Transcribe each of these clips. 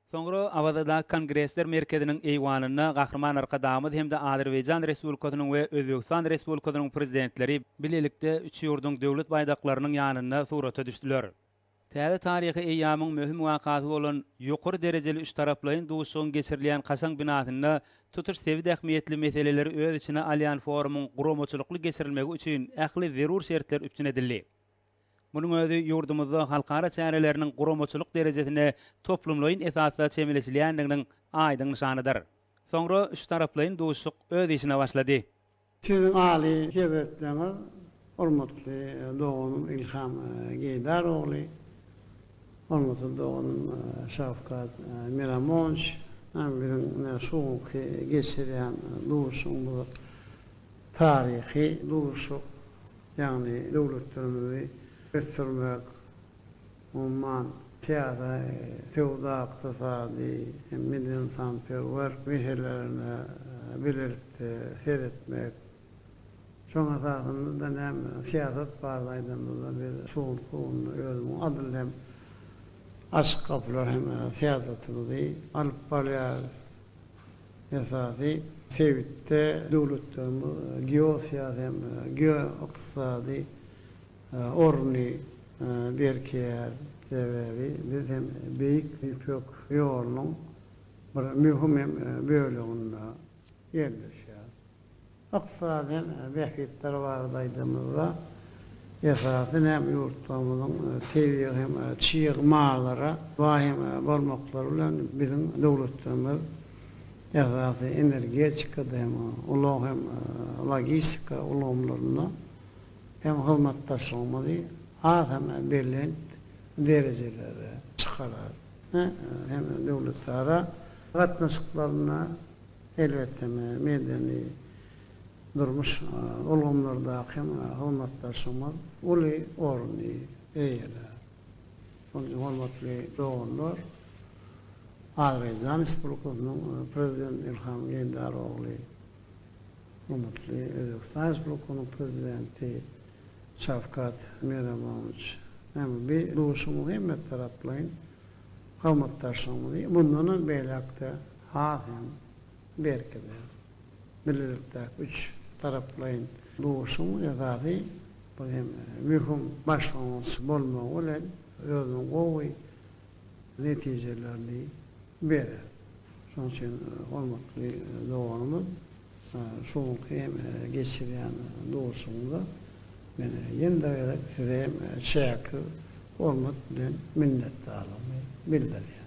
Soňra Awazadaky Kongresler merkeziniň eýwanynda Gahryman Arkadagymyz hem-de Azerbaýjan Respublikasynyň we Özbegistan Respublikasynyň Prezidentleri bilelikde üç ýurduň Döwlet baýdaklarynyň ýanynda surata düşdüler. Täze taryhy eýýamyň möhüm wakasy bolan ýokary derejeli üçtaraplaýyn duşuşygyň geçirilýän kaşaň binasynda tutuş sebit ähmiýetli meseleleri öz içine alýan forumyň guramaçylykly geçirilmegi üçin ähli zerur şertler üpjün edildi. Munuň özi ýurdumyzda halkara çäreleriniň guramaçylyk derejesine toplumlaýyn esasda çemeleşilýändiginiň aýdyň nyşanydyr. Soňra üçtaraplaýyn duşuşyk öz işine başlady. Siziň Aly Hezretleriňiz, hormatly doganym Ilham Geýdar ogly, hormatly doganym Şawkat Miramonowiç, biziň ine şu günki geçirýän duşuşygymyz taryhy duşuşyk. Ýagny döwletlerimizi ösdürmek, umuman, syýasy, söwda-ykdysady hem medeni-ynsanperwer meselelerine bilelikde seretmek. Şonuň esasynda-da näme, syýasat barada aýdanymyzda biz şu günki günde özümiziň adyl hem açyk gapylar hem syýasatymyzy alyp barýarys. Esasy sebitde döwletlerimiz geosyýasy hem geoykdysady ornuny berkeýär. Sebäbi biz hem Beýik Ýüpek ýolunyň bir möhüm hem böleginde ýerleşýäris. Ykdysady hem bähbitler barada aýdamyzda, esasy näme ýurtlarymyzyň tebigy hem çig mallara baý hem bolmaklary bilen biziň döwletlerimiz esasy energetikada hem ulag hem logistika ulgamlarynda hem hyzmatdaşlygymyzy has hem belent derejelere çykarar. Hem döwletara gatnaşyklarynda Elbetde, medeni, durmuş ulgamlardaky hem hyzmatdaşlygymyz uly orny eýelär. Şonuň üçin hormatly doganlar, Azerbaýjan Respublikasynyň Prezidenti Ilham Geýdar ogly, hormatly Özbegistan Respublikasynyň Prezidenti Şawkat Miromonowiç, hem bu duşuşygyň hemmetaraplaýyn hyzmatdaşlygymyzy mundanam beýläk-de has hem berkider. Bilelikdäki üç taraplaýyn duşuşygyň esasy bir hem möhüm başlangyç bolmagy bilen özüniň gowy netijelerini berer. Şonuň üçin hormatly doganymyz şu günki hem geçirýän duşuşygymyza men ýene-de bir gezek size hem çäksiz hormat bilen minnetdarlygymy bildirýän.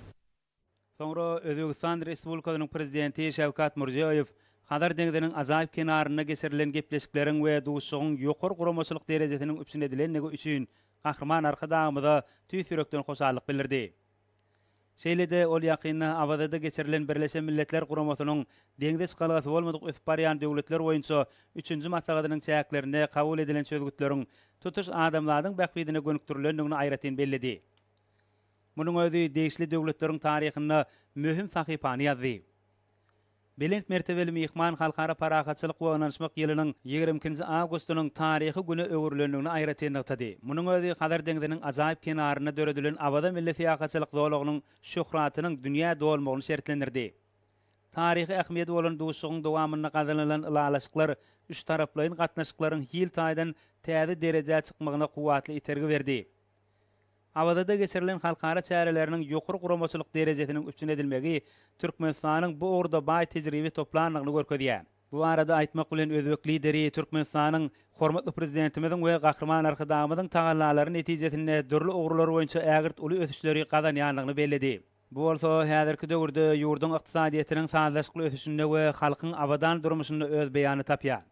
Soňra Özbegistan Respublikasynyň Prezidenti Şawkat Mirziýoýew Hazar deňziniň ajaýyp kenarynda geçirilen gepleşikleriň we duşuşygyň ýokary guramaçylyk derejesiniň üpjün edilendigi üçin Gahryman Arkadagymyza tüýs ýürekden hoşallyk bildirdi. Şeýle-de ol ýakynda Awazada geçirilen Birleşen Milletler Guramasynyň deňze çykalgasy bolmadyk ösüp barýan döwletler boýunça üçünji maslahatynyň çäklerinde kabul edilen çözgütleriň tutuş adamzadyň bähbidine gönükdirilendigini aýratyn belledi. Munuň özi degişli döwletleriň taryhynda möhüm sahypany ýazdy. Belent mertebeli myhman Halkara parahatçylyk we ynanyşmak ýylynyň 22-nji awgustynyň taryhy güne öwrülendigini aýratyn nygtady. Munuň özi Hazar deňziniň ajaýyp kenarynda döredilen Awaza milli syýahatçylyk zolagynyň şöhratynyň dünýä dolmagyny şertlendirdi. Taryhy ähmiýeti bolan duşuşygyň dowamynda gazanylan ylalaşyklar üçtaraplaýyn gatnaşyklaryň hil taýdan täze derejä çykmagyna kuwwatly itergi berdi. Awazada geçirilen halkara çäreleriniň ýokary guramaçylyk derejesiniň üpjün edilmegi Türkmenistanyň bu ugurda baý tejribe toplandygyny görkezýär. Bu barada aýtmak bilen, özbek Lideri Türkmenistanyň hormatly Prezidentimiziň we Gahryman Arkadagymyzyň tagallalary netijesinde dürli ugurlar boýunça ägirt uly ösüşleri gazanýandygyny belledi. Bu bolsa häzirki döwürde ýurduň ykdysadyýetiniň sazlaşykly ösüşinde we halkyň abadan durmuşynda öz beýanyny tapýar.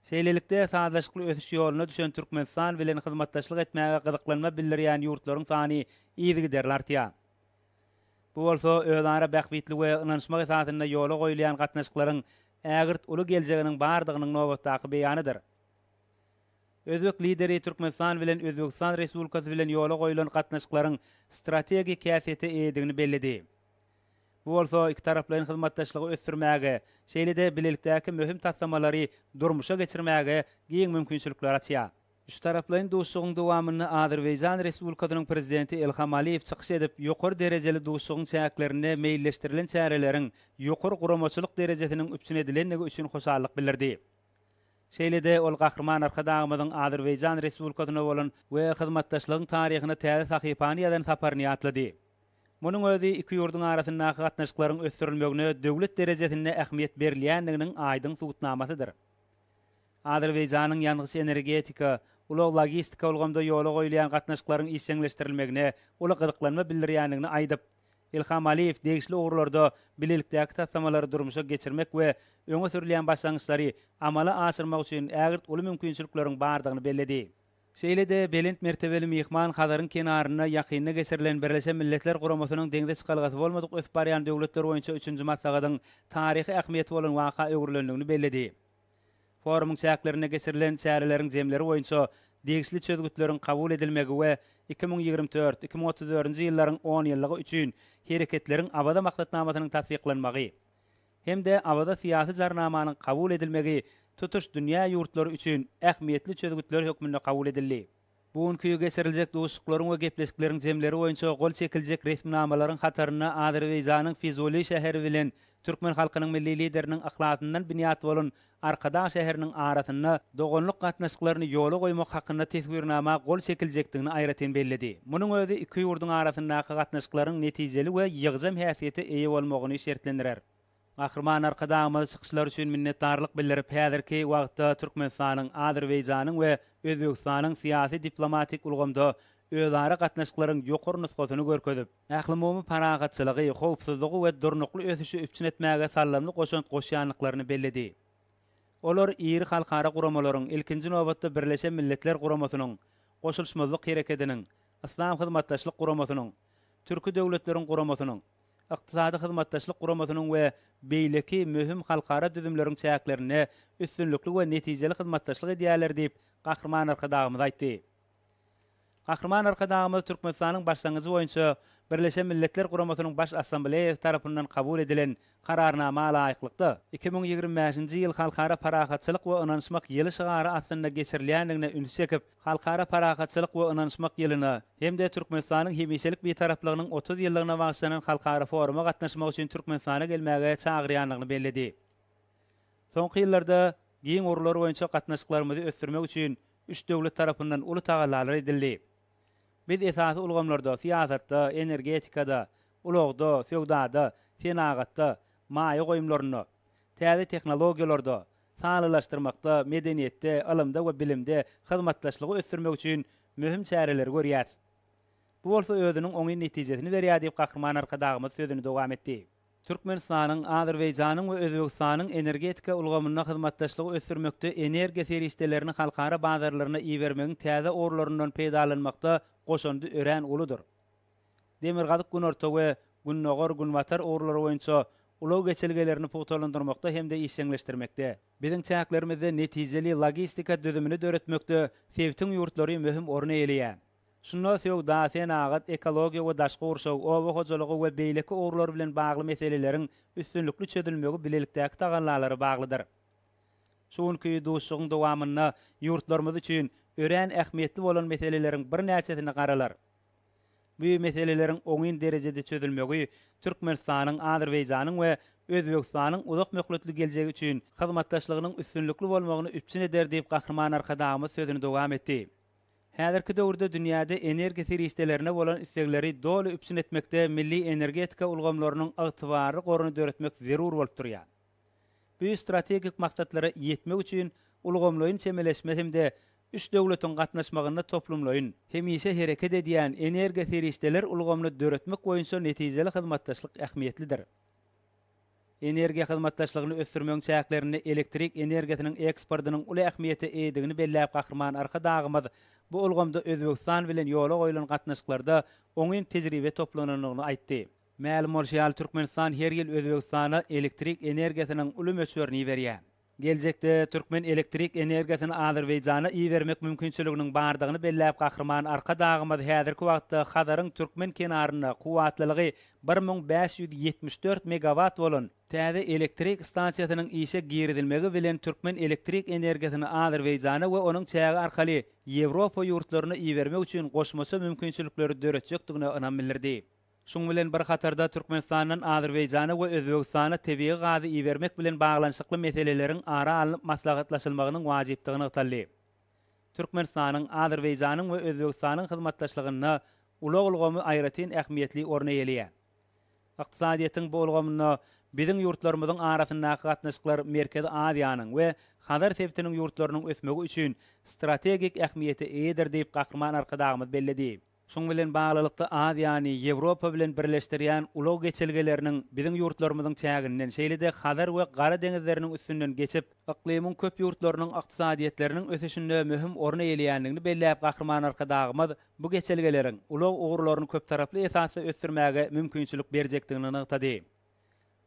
Şeýlelikde, sazlaşykly ösüş ýoluna düşen Türkmenistan bilen hyzmatdaşlyk etmäge gyzyklanma bildirýän ýurtlaryň sany yzygiderli artýar. Bu bolsa özara bähbitli we ynanyşmak esasynda ýola goýulýan gatnaşyklaryň ägirt uly geljeginiň bardygynyň nobatdaky beýanydyr. Özbek Lideri Türkmenistan bilen Özbegistan Respublikasy bilen ýola goýlan gatnaşyklaryň strategik häsiýete eýedigini belledi. Bu bolsa ikitaraplaýyn hyzmatdaşlygy ösdürmäge, şeýle-de bilelikdäki möhüm taslamalary durmuşa geçirmäge giň mümkinçilikleri açýar. Üçtaraplaýyn duşuşygyň dowamynda Azerbaýjan Respublikasynyň Prezidenti Ilham Aliýew çykyş edip, ýokary derejeli duşuşygyň çäklerinde meýilleşdirilen çäreleriň ýokary guramaçylyk derejesiniň üpjün edilendigi üçin hoşallyk bildirdi. Şeýle-de ol Gahryman Arkadagymyzyň Azerbaýjan Respublikasyna bolan we hyzmatdaşlygyň taryhyna täze sahypany ýazan saparyny ýatlady. Munuň özi iki ýurduň arasyndaky gatnaşyklaryň ösdürilmegine döwlet derejesinde ähmiýet berilýändiginiň aýdyň subutnamasydyr. Azerbaýjanyň ýangyç-energetika, ulag-logistika ulgamda ýola goýulýan gatnaşyklaryň işjeňleşdirilmegine uly gyzyklanma bildirýändigini aýdyp, Ilham Aliýew degişli ugurlarda bilelikdäki taslamalary durmuşa geçirmek we öňe sürülýän başlangyçlary amala aşyrmak üçin ägirt uly mümkinçilikleriň bardygyny belledi. Şeýle-de belent mertebeli myhman Hazaryň kenarynda ýakynda geçirilen Birleşen Milletler Guramasynyň deňze çykalgasy bolmadyk ösüp barýan döwletler boýunça üçünji maslahatyň taryhy ähmiýeti bolan waka öwrülendigini belledi. Forumyň çäklerinde geçirilen çäreleriň jemleri boýunça degişli çözgütleriň kabul edilmegi we 2024, 2034-nji ýyllaryň onýyllygy üçin Hereketleriň Awaza maksatnamasynyň tassyklanmagy hem-de Awaza syýasy jarnamanyň kabul edilmegi tutuş dünýä ýurtlary üçin ähmiýetli çözgütler hökmünde kabul edildi. Bu günki geçiriljek duşuşyklaryň we gepleşikleriň jemleri boýunça gol çekiljek resminamalaryň hatarynda Azerbaýjanyň Fizuli şäheri bilen türkmen halkynyň Milli Lideriniň yhlasyndan binýat bolan Arkadag şäheriniň arasynda doganlyk gatnaşyklaryny ýola goýmak hakynda Teswirnama gol çekiljekdigini aýratyn belledi. Munuň özi iki ýurduň arasyndaky gatnaşyklaryň netijeli we ýygjam häsiýete eýe bolmagyny şertlendirer. Gahryman Arkadagymyz çykyşlary üçin minnetdarlyk bildirip, häzirki wagtda Türkmenistanyň, Azerbaýjanyň we Özbegistanyň syýasy-diplomatik ulgamda özara gatnaşyklaryň ýokary nusgasyny görkezip, ählumumy parahatçylygy, howpsuzlygy we durnukly ösüşi üpjün etmäge saldamly goşant goşýandyklaryny belledi. Olar iri halkara guramalaryň, ilkinji nobatda Birleşen Milletler Guramasynyň, Goşulyşmazlyk Herekediniň, Yslam Hyzmatdaşlyk Guramasynyň, Türki Döwletleriň Guramasynyň, Ykdysady Hyzmatdaşlyk Guramasynyň we beýleki möhüm halkara düzümleriň çäklerinde üstünlikli we netijeli hyzmatdaşlyk edýärler diýip, Gahryman Arkadagymyz aýtdy. Gahryman Arkadagymyz Türkmenistanyň başlangyjy boýunça Birleşen Milletler Guramasynyň Baş Assambleýasy tarapyndan kabul edilen Kararnama laýyklykda, 2025-nji ýyl Halkara parahatçylyk we ynanyşmak ýyly şygary astynda geçirilýändigine ünsi çekip, Halkara parahatçylyk we ynanyşmak ýylyna hem-de Türkmenistanyň hemişelik Bitaraplygynyň 30 ýyllygyna bagyşlanan halkara foruma gatnaşmak üçin Türkmenistana gelmäge çagyrýandygyny belledi. Soňky ýyllarda giň ugurlar boýunça gatnaşyklarymyzy ösdürmek üçin üç döwlet tarapyndan uly tagallalar edildi. Biz esasy ulgamlarda, syýasatda, energetikada, ulagda, söwdada, senagatda, maýa goýumlarynda, täze tehnologiýalarda, sanlylaşdyrmakda, medeniýetde, ylymda we bilimde hyzmatdaşlygy ösdürmek üçin möhüm çäreleri görýäris. Bu bolsa özüniň oňyn netijesini berýär diýip, Gahryman Arkadagymyz sözüni dowam etdi. Türkmenistanyň, Azerbaýjanyň we Özbegistanyň energetika ulgamynda hyzmatdaşlygy ösdürmekde energiýa serişdelerini halkara bazarlaryna ibermegiň täze ugurlaryndan peýdalanmakda goşandy örän uludyr. Demirgazyk-Günorta we Gündogar-Günbatar ugurlary boýunça ulag geçelgelerini pugtalandyrmakda hem-de işjeňleşdirmekde, biziň çäklerimizde netijeli logistika düzümini döretmekde sebitiň ýurtlary möhüm orun eýeleýär. Şunda söwda, senagat, ekologiýa we daşky gurşaw, oba hojalygy we beýleki ugurlar bilen bagly meseleleriň üstünlikli çözülmegi bilelikdäki tagallalara baglydyr. Şu günki duşuşygyň dowamynda ýurtlarymyz üçin örän ähmiýetli bolan meseleleriň birnäçesine garalar. Bu meseleleriň oňyn derejede çözülmegi Türkmenistanyň, Azerbaýjanyň we Özbegistanyň uzak möhletli geljegi üçin hyzmatdaşlygynyň üstünlikli bolmagyny üpjün eder diýip, Gahryman Arkadagymyz sözüni dowam etdi. Häzirki döwürde dünýäde energiýa serişdelerine bolan islegleri doly üpjün etmekde milli energetika ulgamlarynyň ygtybarly goruny döretmek zerur bolup durýar. Bu strategik maksatlara ýetmek üçin ulgamlaýyn çemeleşme hem-de üç döwletiň gatnaşmagynda toplumlaýyn, hemişe hereket edýän energiýa serişdeler ulgamyny döretmek boýunça netijeli hyzmatdaşlyk ähmiýetlidir. Energiýa hyzmatdaşlygyny ösdürmegiň çäklerinde elektrik energiýasynyň eksportynyň uly ähmiýete eýedigini belläp Gahryman Arkadagymyz bu ulgamda Özbegistan bilen ýola goýlan gatnaşyklarda oňyn tejribe toplanandygyny aýtdy. Mälim bolşy ýaly, Türkmenistan her ýyl Özbegistana elektrik energiýasynyň uly möçberini iberýär. Geljekde türkmen elektrik energiýasyny Azerbaýjana ibermek mümkinçiliginiň bardygyny belläp Gahryman Arkadagymyz häzirki wagtda Hazaryň türkmen kenarynda kuwwatlylygy 1574 megawat bolan täze elektrik stansiýasynyň işe girizilmegi bilen türkmen elektrik energiýasyny Azerbaýjana we onuň çägi arkaly Ýewropa ýurtlaryna ibermek üçin goşmaça mümkinçilikleri döretjekdigine ynam bildirdi. Şuň bilen bir hatarda Türkmenistandan Azerbaýjana we Özbegistana tebigy gazy ibermek bilen baglanyşykly meseleleriň ara alnyp maslahatlaşylmagynyň wajypdygy nygtaldy. Türkmenistanyň, Azerbaýjanyň we Özbegistanyň hyzmatdaşlygynda ulag ulgamy aýratyn ähmiýetli orun eýeleýär. Ykdysadyýetiň bu ulgamynda biziň ýurtlarymyzyň arasyndaky gatnaşyklar Merkezi Aziýanyň we Hazar sebitiniň ýurtlarynyň ösmegi üçin strategik ähmiýete eýedir diýip Gahryman Arkadagymyz belledi. Şuň bilen baglylykda Aziýany Ýewropa bilen birleşdirýän ulag geçelgeleriniň biziň ýurtlarymyzyň çäginden, şeýle-de Hazar we Gara deňizleriniň üstünden geçip, yklymyň köp ýurtlarynyň ykdysadyýetleriniň ösüşinde möhüm orun eýeleýändigini belläp Gahryman Arkadagymyz bu geçelgeleriň ulag ugurlaryny köptaraply esasda ösdürmäge mümkinçilik berjekdigini nygtady.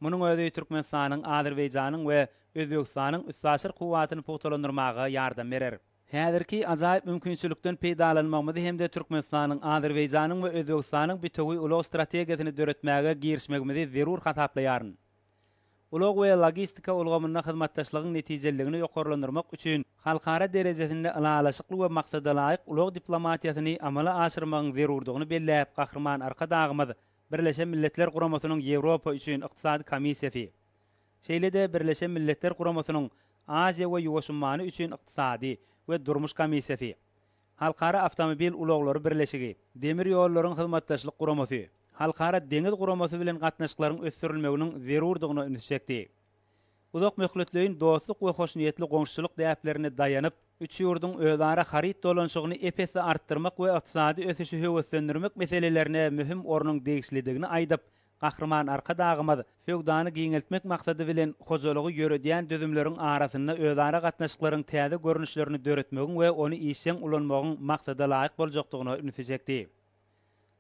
Munuň özi Türkmenistanyň, Azerbaýjanyň we Özbegistanyň üstaşyr kuwwatyny pugtalandyrmaga ýardam berer. Häzirki ajaýyp mümkinçilikden peýdalanmagymyzy hem-de Türkmenistanyň, Azerbaýjanyň we Özbegistanyň bitewi ulag strategiýasyny döretmäge girişmegimizi zerur hasaplaýaryn. Ulag we logistika ulgamynda hyzmatdaşlygyň netijeliligini ýokarlandyrmak üçin halkara derejesinde ylalaşykly we maksadalaýyk ulag diplomatiýasyny amala aşyrmagyň zerurdygyny belläp, Gahryman Arkadagymyz Birleşen Milletler Guramasynyň Ýewropa üçin ykdysady komissiýasy, şeýle-de Birleşen Milletler Guramasynyň Aziýa we Ýuwaş ummany üçin ykdysady we durmuş komissiýasy, Halkara awtomobil ulaglary birleşigi, Demir ýollaryň hyzmatdaşlyk guramasy, Halkara deňiz guramasy bilen gatnaşyklaryň ösdürilmeginiň zerurdygyna ünsi çekdi. Uzak möhletleýin dostluk we hoşniýetli goňşuçylyk däplerine daýanyp, üç ýurduň özara haryt dolanyşygyny ep-esli artdyrmak we ykdysady ösüşi höweslendirmek meselelerine möhüm ornuň degişlidigini aýdyp, Gahryman Arkadagymyz söwdany giňeltmek maksady bilen hojalygy ýöredýän düzümleriň arasynda özara gatnaşyklaryň täze görnüşlerini döretmegiň we ony işjeň ulanmagyň maksada laýyk boljakdygyna ünsi çekdi.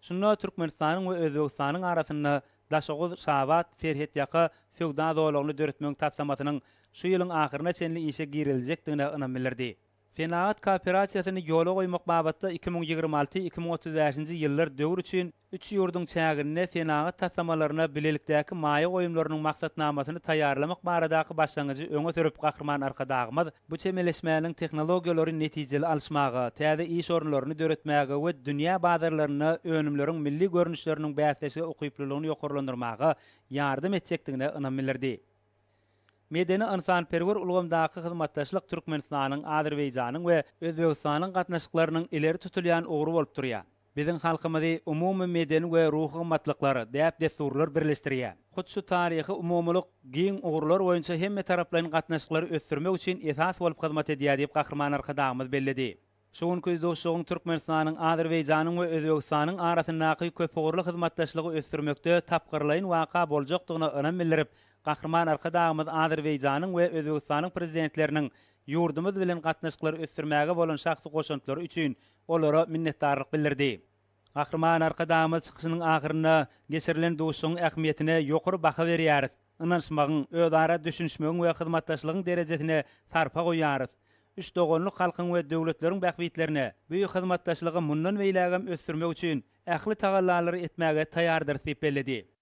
Şunda Türkmenistanyň we Özbegistanyň arasynda Daşoguz, Şabat serhetýaka söwda zolagyny döretmegiň taslamasynyň şu ýylyň ahyryna çenli işe giriziljekdigine ynam bildirdi. Senagat kooperasiýasyny ýola goýmak babatda 2026, 2035-nji ýyllar döwür üçin üç ýurduň çäginde senagat taslamalaryna bilelikdäki maýa goýumlarynyň maksatnamasyny taýýarlamak baradaky başlangyjy öňe sürüp Gahryman Arkadagymyz bu çemeleşmäniň tehnologiýalary netijeli alyşmaga, täze iş orunlaryny döretmäge we dünýä bazarlarynda önümleriň milli görnüşleriniň bäsleşige ukyplylygyny ýokarlandyrmaga ýardam etjekdigine ynam bildirdi. Medeni-ynsanperwer ulgamdaky hyzmatdaşlyk Türkmenistanyň, Azerbaýjanyň we Özbegistanyň gatnaşyklarynyň ileri tutulýan ugry bolup durýar. Biziň halkymyzy umumy medeni we ruhy gymmatlyklar, däp-dessurlar birleşdirýär. Hut şu taryhy umumylyk giň ugurlar boýunça hemmetaraplaýyn gatnaşyklary ösdürmek üçin esas bolup hyzmat edýär diýip Gahryman Arkadagymyz belledi. Şu günki duşuşygyň Türkmenistanyň, Azerbaýjanyň we Özbegistanyň arasyndaky köpugurly hyzmatdaşlygy ösdürmekde tapgyrlaýyn waka boljakdygyna ynam bildirip, Gahryman Arkadagymyz Azerbaýjanyň we Özbegistanyň Prezidentleriniň ýurdumyz bilen gatnaşyklary ösdürmäge bolan şahsy goşantlary üçin olara minnetdarlyk bildirdi. Gahryman Arkadagymyz çykyşynyň ahyrynda geçirilen duşuşygyň ähmiýetine ýokary baha berýäris, ynanyşmagyň, özara düşünişmegiň we hyzmatdaşlygyň derejesine sarpa goýýarys. Üç doganlyk halkyň we döwletleriň bähbitlerine bu hyzmatdaşlygy mundan beýlägem ösdürmek üçin ähli tagallalary etmäge taýýardyrys diýip belledi.